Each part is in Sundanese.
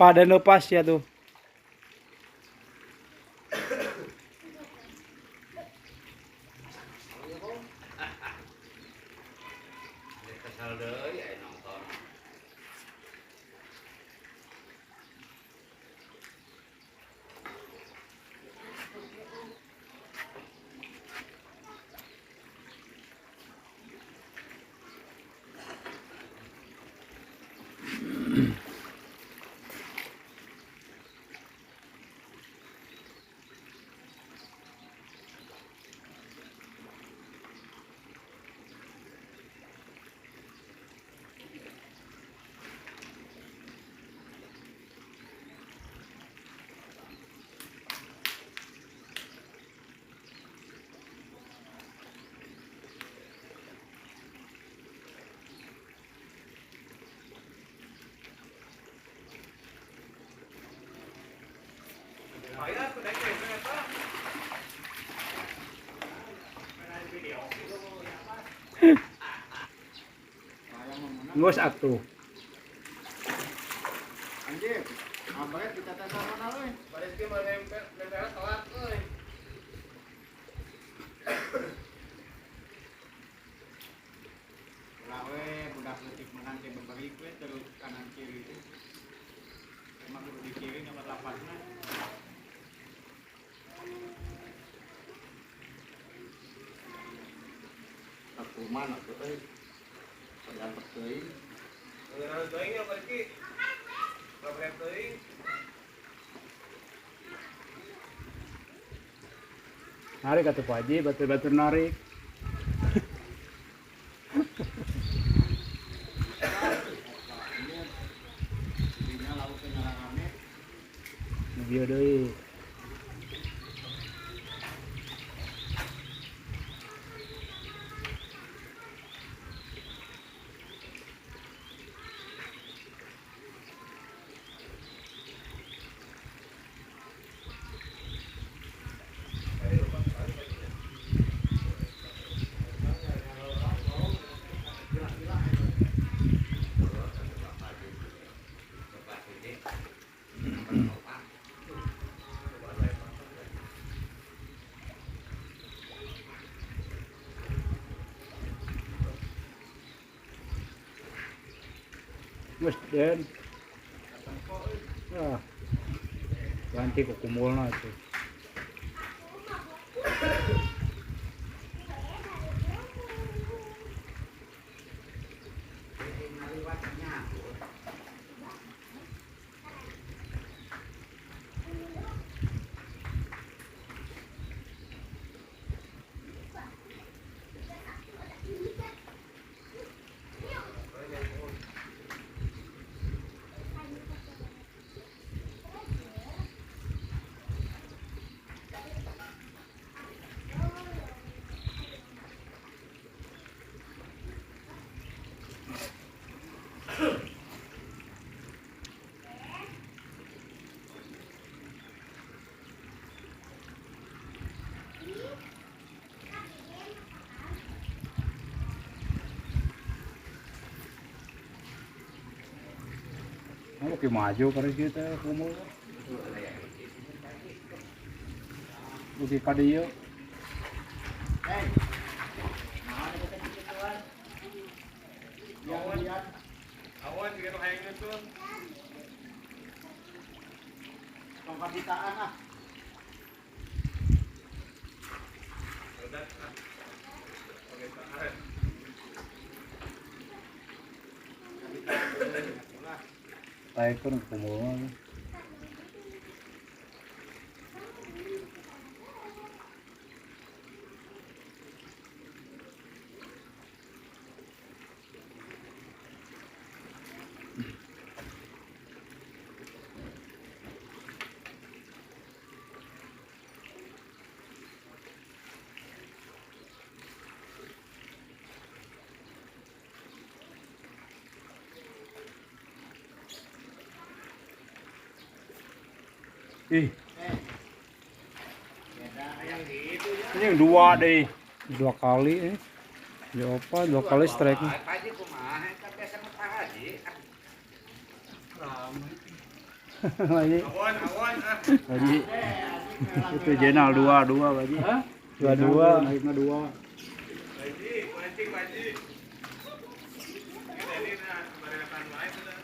Pada lepas ya tuh. Ngos atuh. Anjir, abret kita tes sama euy. Baris ge mah nempel telat euy. Ulah we budak leutik menang teh beberik we terus kanan kiri. Emang kudu di kiri nomor 8-na. Aku mana tuh euy. Sedang teuing. Ngeunaan teuing ya Pak Rizky. Babrek teuing. Narik atuh Pak Haji, batur-batur narik. Video deui. Geus Den. Ah. Ganti ku kumulna atuh. Oke maju karena kita kumul. Oke kadieu. Hey. Naon eta kituan? Awan. Awan juga nu hayang nyusun. Tong kabitaan ah. Udah ah. Oke, tahan. Taekon kumul. Ih. Ini yang dua deh. Dua kali eh. Ya apa, dua kali strike. Lagi. Lagi. Itu jenal dua lagi. Dua. Naiknya dua. Haji, mancing Haji. Ini nah, baretan wae sudah.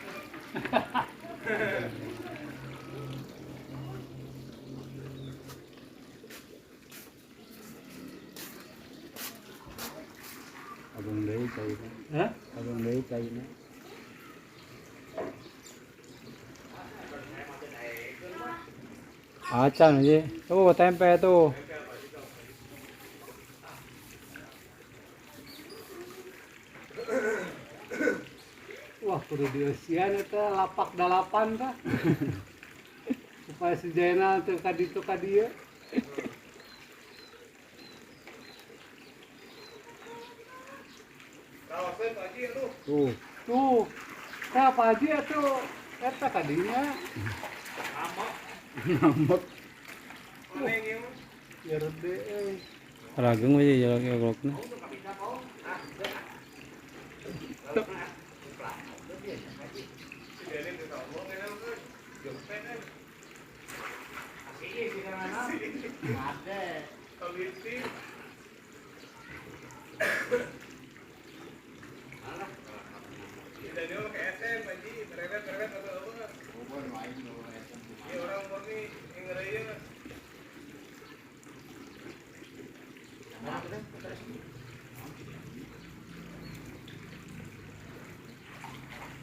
Abang deui caina. Hah? Abang deui caina. Acan aja. Tuh tempe tuh. Wah, kudu dieusian eta lapak 8 tah. Supaya si Jainal teu ka ditu ka dieu. Tuh. Tuh. Tah Pak Haji atuh eta ka dinya. Ngambek. Ya rede euy. Rageng we ya golokna.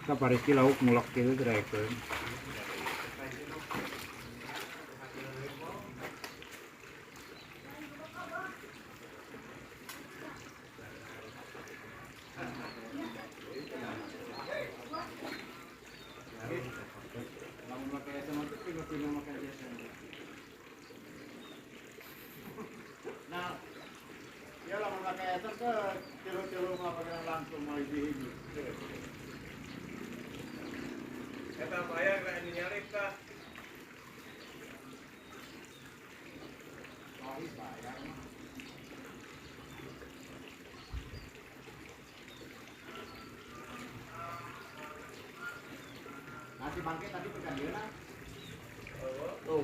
Ka pariki lauk mulak kieu teh. Nah, ya lamun pakai eser ke tilu-tilu mah pakai langsung mau hiji-hiji. Eta bayar ka anu nyalip tah. Oh, bayar mah. Nasi bangke tadi pegang dia lah. Tuh.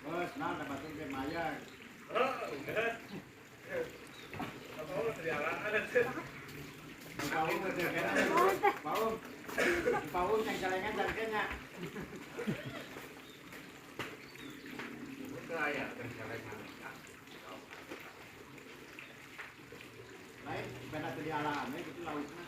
Bos, nah dapatin ke Maya. Oh, udah. Apa lu terialaan aja. Paung paung. Paung yang celengan jangkenya. Udah ya, celengan. Lain beda terialaan gitu lauknya.